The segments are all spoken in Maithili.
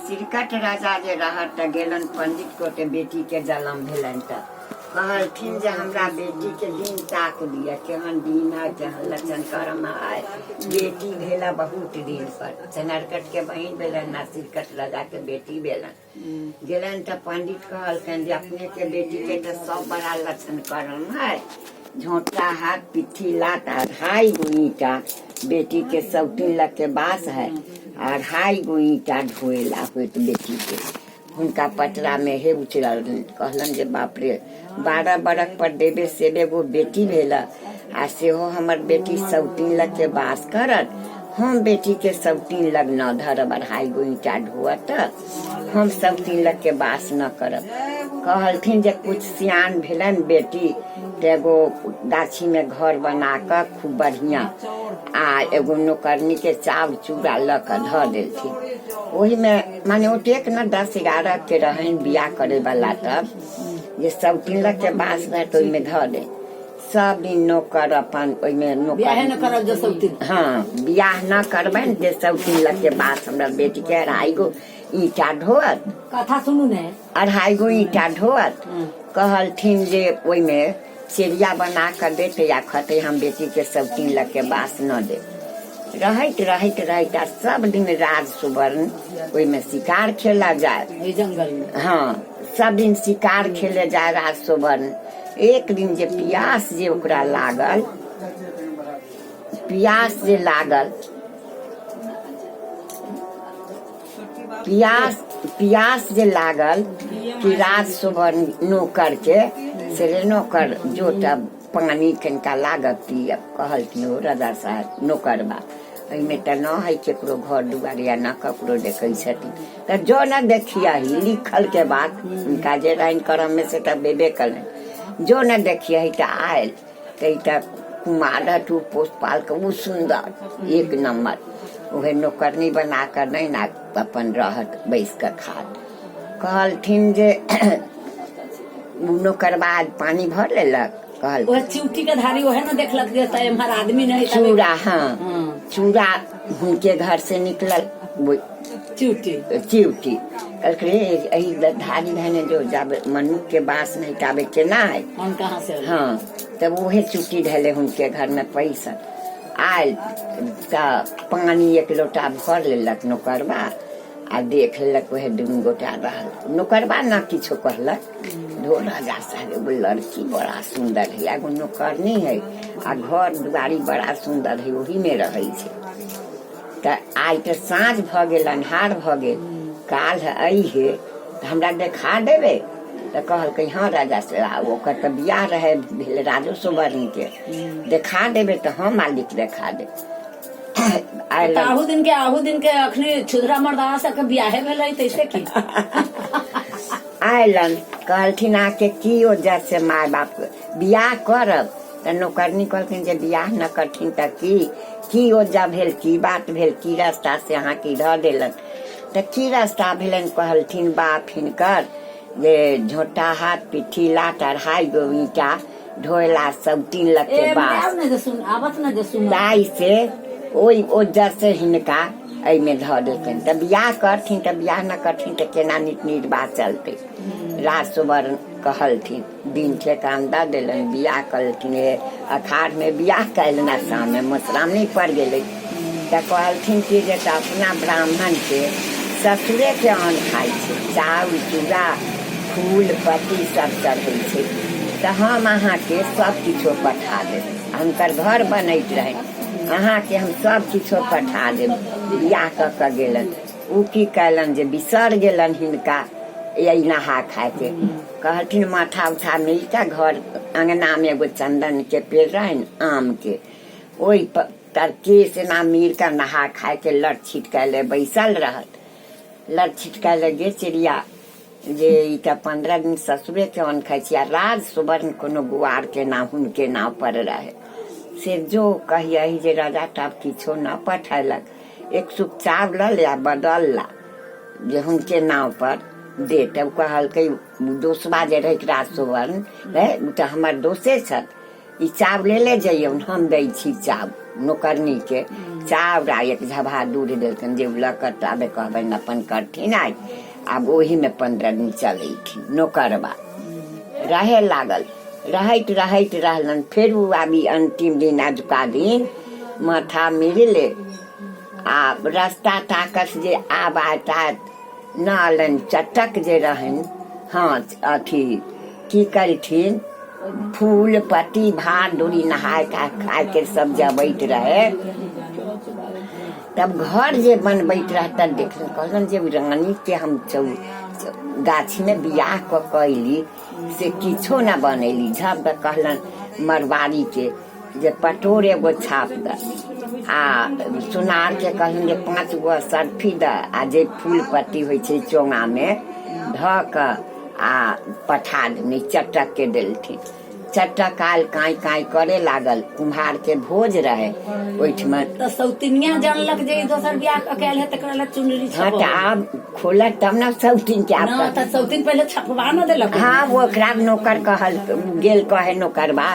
सिरकट राजा जे रहत तऽ गेलन पंडित को तऽ बेटीके जन्म भेलनि तऽ कहलखिन जे हमरा बेटीके दिन ताक दिअ, केहन दिन है, केहन लक्षण कर्म है। बेटी भेला बहुत दिन पर, चनरकट के बहिन भेलनि ना सिरकट राजा के बेटी भेलनि। गेलनि तऽ पंडित कहलखिन जे अपने के बेटी के तऽ सब बड़ा लक्षण कर्म है, झोंटा हाथ पिट्ठी लात अढ़ाई गो ईंटा बेटी के सौतीन लग के बास है, अढ़ाई गो ईंटा ढोएला होत बेटी के। हुनका पटरा में हे उचरल। कहलन जे बाप रे, 12 बरख पर देबे सेबे गो बेटी भेल आ सेहो हमर बेटी सौतीन लग के बास करत, हम बेटी के सौतीन लग न धरब, अढ़ाई गो ईंटा ढोअत हम सौतीन लग के बास न करब। कहलखिन जे कुछ सियान भेलनि बेटी तऽ एगो गाछी में घर बना कऽ खूब बढ़िया आ एगो नौकरनी के चाउर चूड़ा लऽ कऽ धऽ देलखिन ओहिमे, माने ओतेक न 10-11 के रहनि बियाह करे वाला, तब जे सौतीन लग के बास रहे तऽ ओहिमे धऽ दे। सब दिन नौकर अपन ओहिमे बियाहे नौकर न करब जे सौतीन। हाँ, बियाह न करबनि जे सौतीन लग के बास हमरा बेटी के अढ़ाई गो ईंटा ढोअत। कथा सुनू ने। अढ़ाई गो ईंटा ढोअत। कहलथिन जे ओहिमे चिड़िया बना कऽ देतै या खतै, हम बेटी के सौतीन लग के बास न देब। रहैत रहैत रहैत आ सब दिन राज सुवर्ण ओहिमे शिकार खेला जाय एहि जंगल में। हाँ, सब दिन शिकार खेले जाय राज सुवर्ण। एक दिन जे प्यास जे ओकरा लागल, प्यास जे लागल, प्यास प्यास जे लागल कि राज सुवर्ण नौकर के से रे नौकर, जो तब पानी कनिका लागत पियब। कहलखिन ओ राजा साहब, नौकरबा, एहिमे तऽ न है केकरो घर दुआर या न ककरो देखै छथिन, तऽ जो न देखियही लिखल के बात हुनका जे रहनि करम में से तऽ बेबे कलनि, जो न देखियही। तऽ आयल तऽ ई तऽ कुमार रहत, ओ पोस पाल के ओ सुन्दर एक नम्बर, उहे नौकरनी बना कऽ नहि ने अपन रहत बैस कऽ खात। कहलथिन जे ओ नौकरबा पानी भर लेलक। कहल वह चिउटी के धारी वह न देखलक जे तऽ एम्हर आदमी नहीं तबे- चूड़ा, हाँ। चूड़ा हुनके घर से निकलल वो चिउटी। चिउटी कहलकै रे, एहि धारी धने जो जाबे मनुख के बास नहीं ताबे केना है, हम कहाँ से? हाँ, तब उहे चुट्टी धैले हुनके घर में पैसा आयल तऽ पानी एक लोटा भर लेलक नौकरबा आ देख लेलक, उहे दुनू गोटा रहल। नौकरबा न किछो कहलक। धो राजा साहब, एगो लड़की बड़ा सुंदर है, एगो नौकरनी है आ घर दुआरी बड़ा सुंदर है, ओही में रहै छै। तऽ आइ तऽ साँझ भऽ गेल, अन्हार भऽ गेल, काल्हि अइहे तऽ हमरा देखा देबै। तऽ कहलकै हँ राजा से, आ ओकर तऽ बियाह रहै भेल राजो सुवर्ण के, देखा देबै तऽ हँ मालिक, देखा देब। आयल तऽ आहू दिन के अखनी छुधरा मर्दावा सबके बियाहे भेलै तैसे की। आयलन, कहलखिन अहाँके की वजह से माय बाप बियाह करब? तऽ नौकरनी कहलखिन जे बियाह न करथिन तऽ की की वजह भेल, की बात भेल, की रास्ता से अहाँके धऽ देलन? तऽ की रास्ता भेलनि? कहलखिन बाप हिनकर जे झोटा हाथ पिट्ठी लात अढ़ाई गो ईंटा ढोला सब तीन लग के ए बास आब ने जे सुन आबत ने जे सुन ताहि से ओहि वजह से हिनका एहिमे धऽ देलकनि। तऽ बियाह करथिन तऽ बियाह न करथिन तऽ केना नीक निर्वाह चलतै? राज सुवर्ण कहलथिन, दिन ठेकान दऽ देलनि, बियाह कहलथिन हे अखाढ़मे बियाह कयलनि आ शाममे मधुश्रावणी पड़ि गेलै। तऽ कहलथिन कि जे तऽ अपना ब्राह्मणके ससुरेके अन्न खाइ छै, चाउर चूड़ा फूल पत्ती सब चढ़ै छै, तऽ हम अहाँके सब किछो पठा देब। हुनकर घर बनैत रहनि। अहाँके हम सब किछो पठा देब। बियाह कऽ कऽ गेलनि। ओ की कयलनि जे बिसरि गेलनि हिनका एहि नहा खायके। कहलथिन माथा उथा मिलके घर अङ्गनामे एगो चन्दनके पेड़ रहनि आमके, ओहि तर केश एना मीर कऽ नहा खायके लट छिटकायले बैसल रहत। लट छिटकायले गे चिड़िया, जे ई तऽ 15 दिन ससुरेके अन्न खाइ छी आ राज सुवर्ण कोनो गुआरके नाम हुनके नाम पर रहे से जो कहियही जे राजा तब किछो न पठेलक, एक सुख चावल लऽ ले आ बदल ला जे हुनके नाव पर दे। तब कहलकै दोसबा जे रहै राज सुवर्ण रहे, ओ तऽ हमर दोसे छथि। ई चाउर ले ले जइयौ, हम दै छी चाउर। नौकरनीके चाउर आ एक झभा दूध देलकनि, जे ओ लऽ कऽ ताबे कहबनि अपन करथिन। आइ आब ओहीमे 15 दिन चलैथिन। नौकरबा रहे लागल, रहैत रहैत रहलनि। फेर ओ आब ई अन्तिम दिन, अजुका दिन माथा मिलले आ रास्ता ताकस जे आब आता न अलनि। चटक जे रहनि, हँ, अथी की कलथिन, फूल पत्ती भार डोरी नहाय खायके सब जबैत रहे। तब घर जे बनबैत रहता, देखलनि, कहलनि जे रानीके हम चौ गाछीमे बियाह कऽ कऽ अयली से किछो न बनैली। झब दऽ कहलनि मरबारीके जे पटोर एगो छाप दऽ, आ सोनारके कहलनि जे 5 गो सरफी दऽ, आ जे फूल पत्ती होइ छै चोङामे धऽ कऽ आ पठा देने। चटकके देलथिन। चटक आयल, काँय काँय करे लागल। कुम्हारके भोज रहे ओहिठमा। तऽ सौतिनिया जानलक जे ई दोसर बियाह कऽ के आयल है, तकरा लए चुनरी हँ, तऽ आब खोलत तब ने सौतिन के आब। ना, तऽ सौतिन पहिले छपवा न देलक। हँ, वो ओकरा नौकर कहल गेल, कहे नौकरबा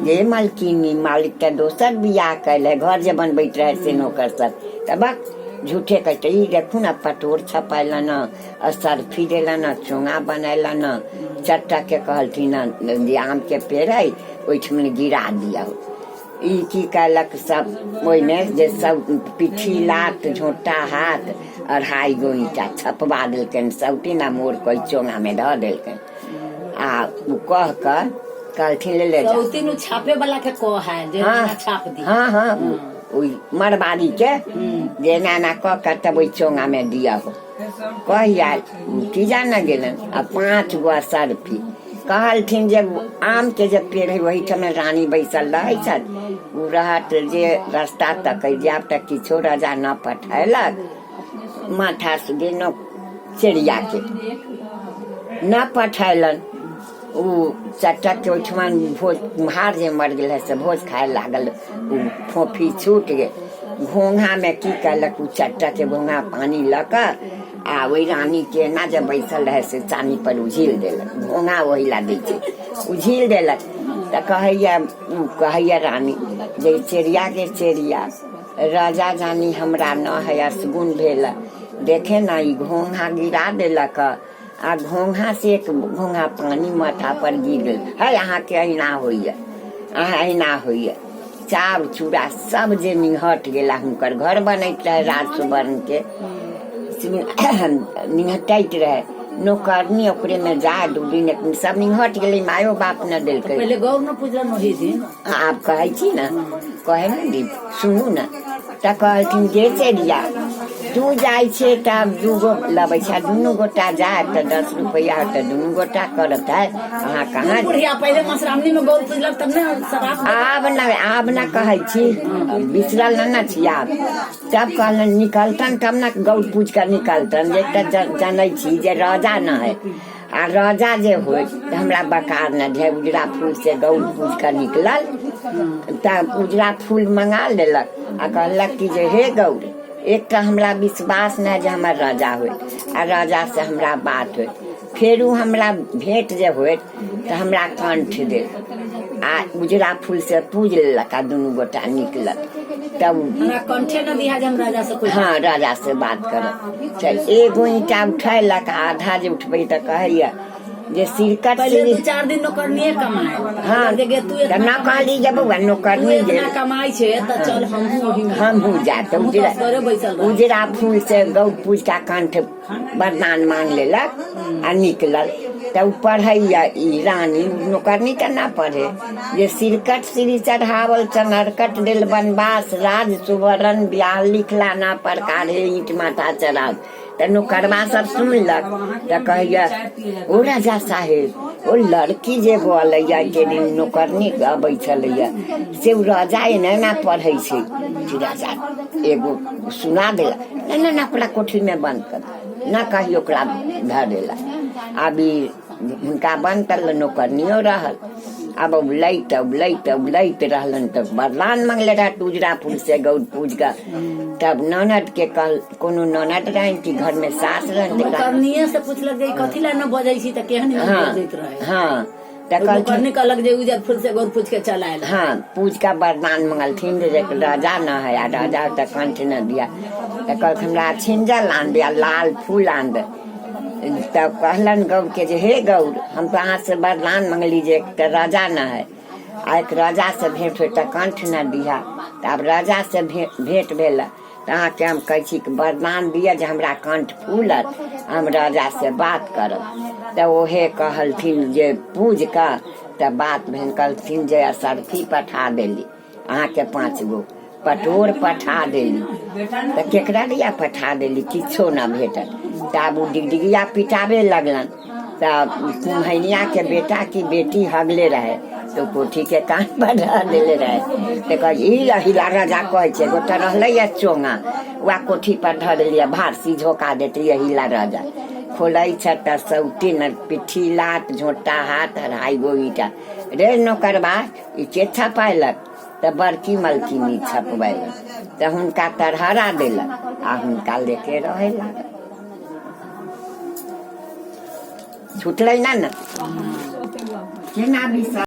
जे मालकिनी, मालिक तऽ दोसर बियाह कैल है। घर जे बनबैत रहे से नौकर सब तऽ बक झूठे कहते। ई देखू ने, पटोर छपैलन, असरफी देलन, चोंगा बनैलन। चट्टा के कहलथिन जे आम के पेड़ है ओहिठमन गिरा दियौ। ई की कयलक, सब ओहिमे जे सब पिट्ठी लात झोंटा हाथ 2.5 गो ईंटा छपवा देलकनि सौतीन, आ मोड़ कऽ चोंगामे धऽ देलकनि, आ ओ कह कऽ कहलथिन ले ले जा। सौतिन उ छापे वाला के कह है जे हाँ। छाप दी। हँ, ओहि मरबाड़ी के जे एना एना कऽ कऽ तब ओहि चोंगामे दिअ हो कहि आयल। की जाने गेलनि। आ 5 गो सरफी कहलथिन जे आमके जे पेड़ है ओहिठाम रानी बैसल रहै छथि, ओ रहत जे रास्ता तकै जायब तऽ किछो राजा न पठेलक। माथा से गेलहुँ चिड़ियाके न पठेलनि। ओ चटक के ओहिठमा भोज, कुम्हार जे मरि गेल है से भोज खाए लागल, ओ फोफी छूटि गेल घोंघामे। की कयलक, ओ चटक के घोंघा पानि लऽ कऽ आ ओहि रानीके एना जे बैसल रहै से चानी पर उझिल देलक। घोंघा ओहि ला दै छै। उझिल देलक तऽ कहैया, ओ कहैया रानी जे चिड़िया के चिड़िया, राजा जानी हमरा न है असगुन भेल, देखे न ई घोंघा गिरा देलक आ घोंघा से एक घोंघा पानी माथा पर गिर गेल है। अहाँके अहिना होइए, अहाँ अहिना होइए। चाउर चूड़ा सब जे निहट गेला। हुनकर घर बनैत रहे राज सुवर्ण के, निहटैत रहे। नौकरनी ओकरे में जा 2 दिन एक दिन सब निहट गेलै, मायो बाप न देलकै। पहिले गौर न पूजलन ओही दिन। आब कहै छी ने, कहै ने दी, सुनू ने। तऽ कहलथिन जे चिड़िया तू जाइ छै तऽ 2 गो लबै छै, आ दुनू गोटा जाय तऽ 10 रुपैआ तऽ दुनू गोटा करत है। अहाँ कहाँ बुढ़िया पहिले मधुश्रावणी में गौर पूजलक तब ने शराब। आब न, आब न कहै छी, बिसरल न ने छी आब। तब कहलनि निकलतन तब ने गौर पूज कऽ निकलतन, जे तऽ जनै छी जे राजा न है, आ राजा जे होय तऽ हमरा बकार न दे। उजरा फूल से गौर पूज कऽ निकलल तऽ उजरा फूल मंगा लेलक आ कहलक कि जे हे गौर, एकटा हमरा विश्वास नहि जे हमर राजा होय आ राजा से हमरा बात होय, फेरू हमरा भेंट जे होय तऽ हमरा कंठ दे। आ उजरा फूल से पूज लेलक आ दुनू गोटा निकलल तब हमरा कंठे न दिया जे हम राजा से कोई हँ, राजा से बात करब। तऽ एगो ईंटा उठेलक, आधा जे उठबै तऽ कहैया जे सिरकट पहले 2-4 दिन नौकरनीये कमाए। हँ, देखे तू तऽ इतना न कहली जे बौआ तू नौकरनी जे इतना कमाई छे तऽ चल हमहूँ ओही में हमहूँ जा तऽ हमहूँ उजरा तऽ असगरे बैसल रहब। उजरा फूल से गौ पूज का कंठ वरदान मांग लेलक आ निकलल। तऽ ओ पढ़ैया ई रानी, नौकरनी तऽ ना पढ़े जे सिरकट सिरी चढ़ावल चनरकट देल बनवास राज सुवर्ण ब्याह लिखला ना प्रकार हे ईंट माथा चढ़ाव। तऽ नौकरबा सब सुनलक तऽ कहैया, ओ राजा साहेब, ओ लड़की जे एगो अलैया के दिन नौकरनी अबै छलैया से ओ राजा एना एना पढ़ै छै कि राजा एगो सुना देलक। नहि नहि, ओकरा कोठरीमे बन्द कर न कही ओकरा धरेला। आब ई हुनका बन्द करल, नौकरनियो रहल। आब उबलैत उबलैत उबलैत रहलनि तऽ वरदान मंगले रहत उजरा फूल से गौर पूज कऽ। तब ननद के कहल, कोनो ननद रहनि कि घरमे सास रहनि, तकरा नौकरनीये से पूछलक जे ई कथी ला न बजै छी, तऽ केहन हँ बजैत रहे। हँ। तऽ कहलखिन करनी कहलक जे उजर फूल से गोर पूछ के चल आयल। हाँ, पूज का वरदान मंगलथिन जे एक राजा न है आ राजा तऽ कंठ न दिया। तऽ कहलखिन हमरा छिंजल आन दे आ लाल फूल आन दे। तऽ कहलन गौर के जे हे गौर, हम तऽ अहाँ से वरदान मंगली जे एक तऽ राजा न है आ एक राजा से भेंट हो तऽ कंठ न दिहा। तऽ आब राजा से भेंट भेल तऽ अहाँके हम कहै छी कि वरदान दिअ जे हमरा कंठ फूलत, हम राजा से बात करब। तऽ ओहे कहलथिन जे पूज कऽ तऽ बात भेल। कहलथिन जे असरफी पठा देली अहाँके, 5 गो पटोर पठा देली, तऽ केकरा लिया पठा देली, किछो न भेटल। तऽ आब ओ डिगडिगिया पिटाबे लगलन। तऽ कुम्हैनिया के बेटा की बेटी हगले रहे तऽ कोठी के कान पर धऽ देले रहे। तऽ कह ई अहिला राजा कहै छै गोटा रहलै या चोंगा वएह कोठी पर धऽ देलियै, भारसी झोका देतै। अहिला राजा खोलै छै तऽ सौतीन पिट्ठी लात झोटा हाथ 2.5 गो ईटा। रे नौकरबा, ई के छपायलक? तऽ बड़की मलकिनी छपबैलक। तऽ हुनका तरहरा देलक आ हुनका लेके रहै लागल। छुटलै ना ने, केना बिसर।